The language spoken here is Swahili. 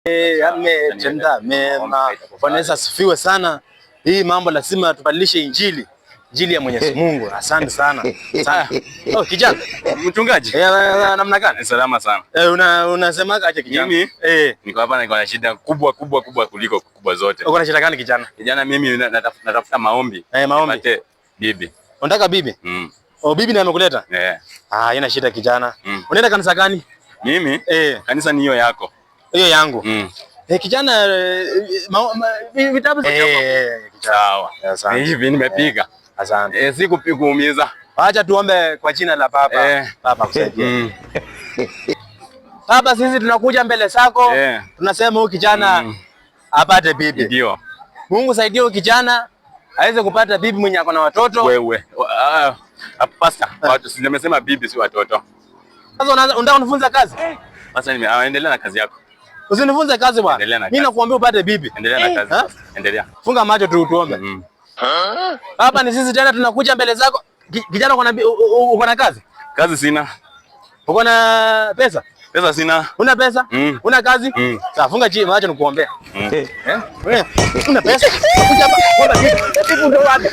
Ametenda mema. Bwana Yesu asifiwe sana. Hii mambo lazima tubadilishe injili. Injili ya Mwenyezi Mungu. Asante sana. Sana. Oh, kijana. Mchungaji. Eh, namna gani? Salama sana. Eh, unasema aje kijana? Mimi? Eh, Niko hapa niko na shida kubwa kubwa kubwa kuliko kubwa zote. Uko na shida gani kijana? Kijana, mimi natafuta maombi. Eh, maombi. Nipate bibi. Unataka bibi? Mm. Oh, bibi ndiye amekuleta? Eh. Ah, haina shida kijana. Unaenda kanisa gani? Mimi Eh, kanisa ni hiyo yako. Hiyo yangu. Eh, kijana, vitabu kijana. Sawa. Asante. Ni hivi nimepiga. Asante. Eh, sikuumiza. Acha tuombe kwa jina la Baba. Baba akusaidie. Baba, sisi tunakuja mbele zako. Tunasema huyu kijana apate bibi. Ndio. Mungu saidia huyu kijana aweze kupata bibi mwenye ako na watoto. Wewe. Ah, ah, pastor, watu si nimesema bibi si watoto. Sasa unataka kunifunza kazi? Sasa endelea na kazi yako. Usinifunze kazi bwana. Endelea na Mimi kazi. nakuambia upate bibi. Endelea na kazi. Ha? Endelea. Funga macho tu tuombe. Baba, ni sisi tena tunakuja mbele zako. Kijana, uko na kazi? Kazi sina. Uko na pesa? Pesa sina. Una pesa? Mm. Una kazi? Mm. Sasa funga chini macho nikuombea. Mm. Eh? Wewe una pesa? Kuja hapa. Bibi ndio wapi?